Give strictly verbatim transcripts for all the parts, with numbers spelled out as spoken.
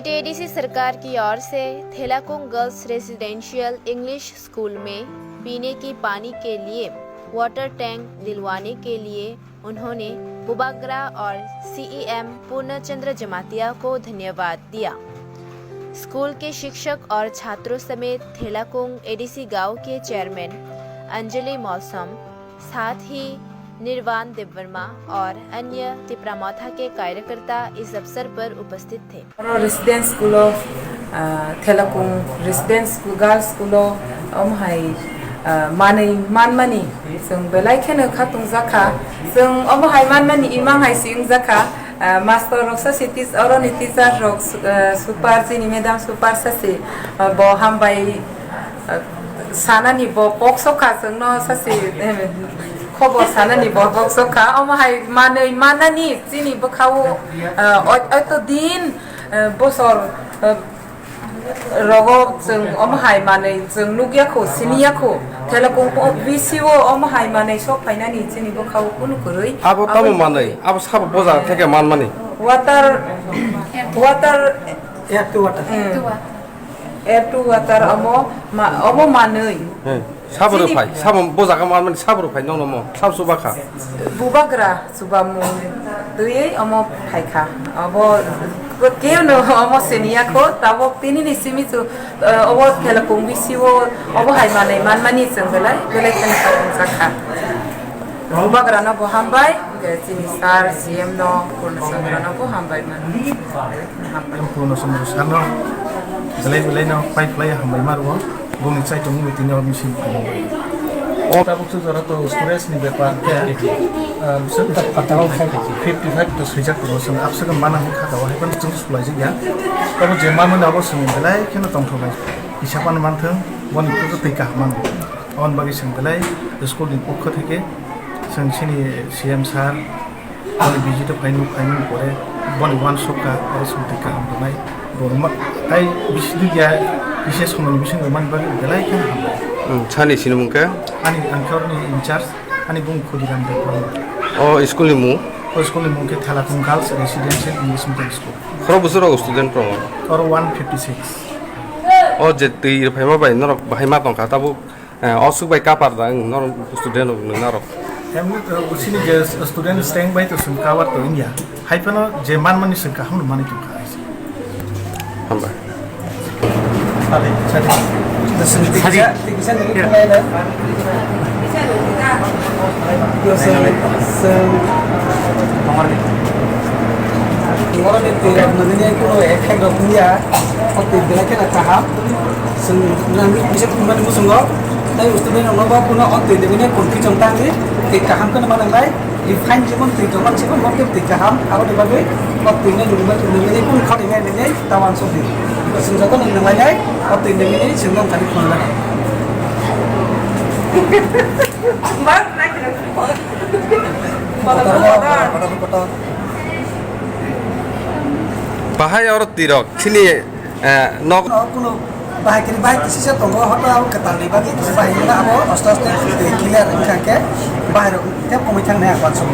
एडीसी सरकार की ओर से थेलाकुंग गर्ल्स रेजिडेंशियल इंग्लिश स्कूल में पीने की पानी के लिए वाटर टैंक दिलवाने के लिए उन्होंने बुबाग्रा और सीईएम पूर्णचंद्र जमातिया को धन्यवाद दिया। स्कूल के शिक्षक और छात्रों समेत थेलाकुंग एडीसी गांव के चेयरमैन अंजलि मौसम, साथ ही निर्वाण देववर्मा और अन्य तिप्रामथा के कार्यकर्ता इस अवसर पर उपस्थित थे। Oro residence school o, ah, Thelakung residence school, girls school o, omo hai, ah, manwi manmani chwng belai kheno khatung jakha. Chwng omo hai manmani imang hai si wng jakha, ah, master rok sasi tis-, oroni teacher rok su-, ah, super, chini madam super sasi, ah, bo hambai, ah, sanani bo kok sokha chwngno sasi, eh, khobor sanani bo kok sokha. Omo hai manwi manani chini bwkhao, ah, oi-, oito din, eh, bosor, eh, rogo chwng omo hai manwi chwng nukya kho, siniya kho. Thelakung o B C o omo hai manwi sok phainani chini bwkhao kunu kwrwi. Abo tamo manwi, abo sabo boja theke manmani. Water, water, Air to water. Hmm. Air to water omo ma-, omo manwi. Hmm. Sabo rw phai, sabo bo jaga ma mani sabo rw phai nokno mo, sabo chuba kha. Bubagra chubamung twiwi omo phai kha. Obo keno omo siniya kho, tabok tini ni simi chu, eh, obo Thelakung B C o obo hai manwi manmani chwng belai, belai kheno kha. Bubagra no bo hambai, hwnkhe chini sir C M no, Purna Chandra no bo hambai mano. Purna Chandra sir no belai belai no pai phlai hambai ma rwo. Boni chai tongwi tini oro missing phaio. O tabuk se jora to storage ni bepar khe, ah, bising fifty five to swijak tongo, chwng abswk mana hwn kha, tabo hai phano chwng sulai jak ya. Tabo je manmani abo chwng belai kheno tongthoknai. Kisa phano manthwng, boni khe twi kaham mango. Aboni bagwi chwng belai school ni pokho theke chwng chini C M sir, boni visit o phai nuk phaimani pore boni uansuk kha, oro chwng twi kaham rwnai. Bo rwma tai bisi dui ya, kisa somoni bisingo rwmani bagwi belai kheno hambai. Hmm, sani sinimung khe? Ani, ang khe oroni in charge, ani bung Khudiram Debbarma. O school ni mung? O school ni mung khe Thelakung Girls Residential English Medium School. Khorok bwswk rok student rok? Oro one fifty six. O je twi rwphaima bai norok bahai ma tongkha tabuk? Eh, o swk bai kapar da, ang norok student rok nung narok. Emni to sini je student strength bai to swng cover to wngya. Hai phano je manmani swng kaham no manwi tongkha hai se. Hambai. Sadi, sadi. Sadi. Sadi. Yo, swng, swng. Ngoroni twi rok nungni kuno effect rok wngya. O twi belai kheno kaham. Chwng nangni kisa thumani muchungo, tei student rokno bo kuno o twi nungni confusion tangwi twi kaham kheno manangnai, refine jemon twi tongmani se bo khe twi kaham, aboni bagwi o twi no nungmani, nungmani kunu khani nai nai ta uansukdi. Chwng jotono nunglainai, o twi nungmani chwng no thani phunuknai. Bahai oro tirok chini, eh, nok. No, kuno bahai kiri bahai kisi se tongo, hoto abo kwtal ni bagwi kisi bahai na abo aste aste clear wngkha khe bahai rok khe komwi thang nai abo chwng.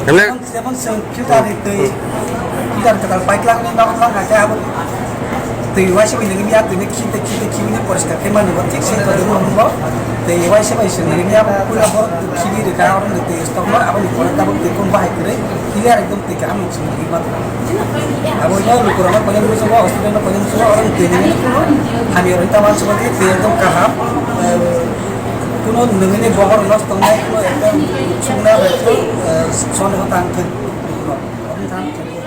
Emne jemon, jemon chwng filter ni twi, filter kwtal pipe lang ni nok lang kha khe abo twi uaisa bai nini ya twi ni khite khite khibini poriskar khe mani bo thik se tongwi bo. Twi uaisa bai chwng nini ya pura borok khibi rwkha oro ni twi stock ma abo ni pore tabuk twi kom bahai kwrwi clear ekdom twi kaham ni chwng twi ma. Abo ino lukurokno koinani muchungo, hospital no koinani muchungo, oro ni twi nini kuno hamya rwi tamo chwng twi twi ekdom kaham. Kuno nini bohor nosto wngnai kuno ekdom chukna bai kuno sondeho tang thwng. Abo ni tang thwng.